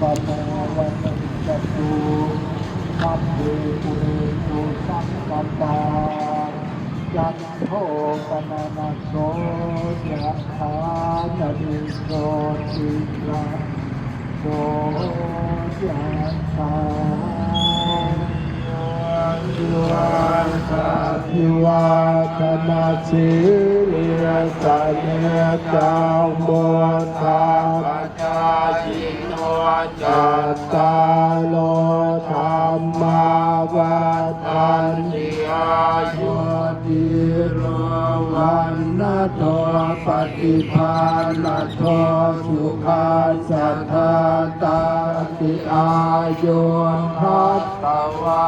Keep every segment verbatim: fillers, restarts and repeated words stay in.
Pamo vañcatu, sabbe pūrentu saṅkappā, cando paṇṇaraso yathā, maṇi jotiraso yathā. Sabbītiyo vivajjantu, cattāro dhammā vaḍḍhanti, āyu vaṇṇo sukho bhoti. Āyuṃ datvā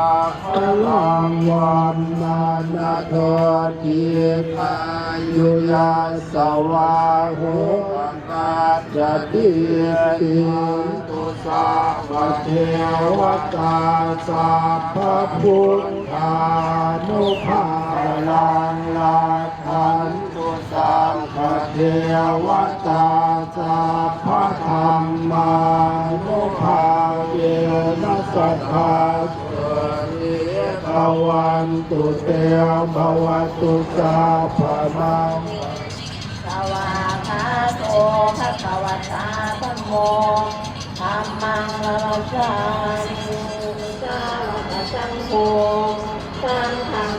balaṃ, vaṇṇaṃ sotthi, dīghāyu yasavā hoti. Rakkhantu sabbadevatā, sabbabuddhānubhāvena, rakkhantu sabbadevatā, sabbadhammānubhāvena, sadā sotthī bhavantu te. Bhavatu sabbamaṅgalaṃ. Svākkhāto bhagavatā dhammo, dhammaṃ namassāmi. Svākkhāto saṅgho, saṅghaṃ